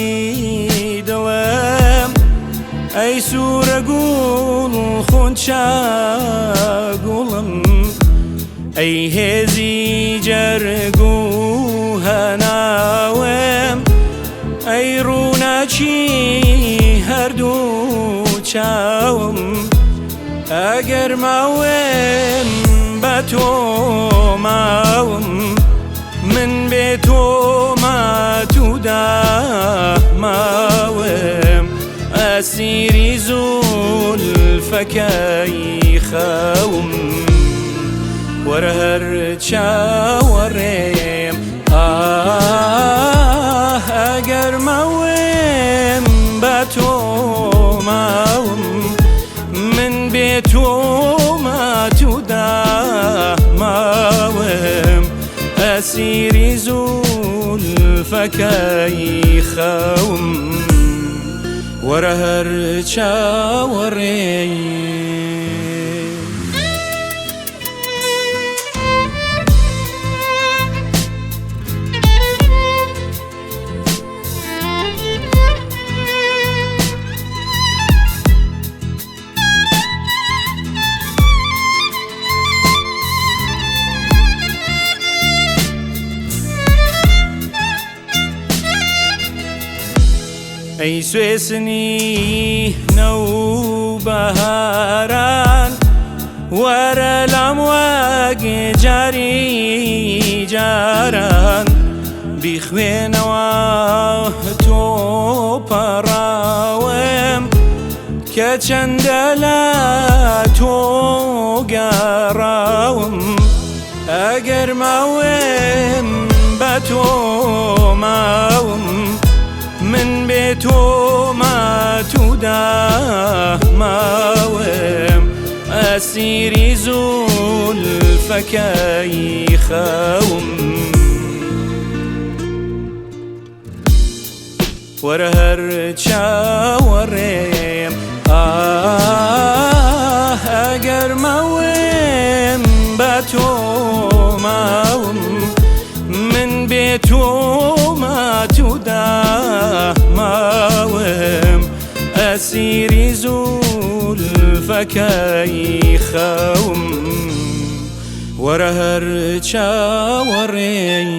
شادی دڵم، ئەی سوورە گوڵ خونچە گوڵم، ئەی هێزی جەرگ و هەناوم، ئەی ڕووناکی هەردوو چاوم، ئەگەر ماوم بە تۆ ماوم، من بێ تۆ ماتودا ماوم، ئەسیری زولفەکەی خەوم، وەرە هەر چاوەڕێم. ئاه ئەگەر ماوم بە تۆ ماوم، من بێ تۆ ماتودا ماوم، ئەسیری زولفەکەی خەوم، وەرە هەر چاوەڕێی. ئەی سوێسنی نەو بەهاران، وەرە لام وەک جاری جاران، بیخوێنەوە تۆ پەڕاوم کە چەندە لە تۆ گەڕاوم، ئەگەر ماوم بە تۆ ماوم، من بێ تۆ ماتودا ماوم، ئەسیری زولفەکەی خەوم، وەرە هەر چاوەڕێم. ئاه ئەگەر ماوم بە تۆ ماوم، من بێ تۆ ماتودا ماوم، ئەسیری زولفەکەی خەوم، وەرە هەر چاوەڕێی.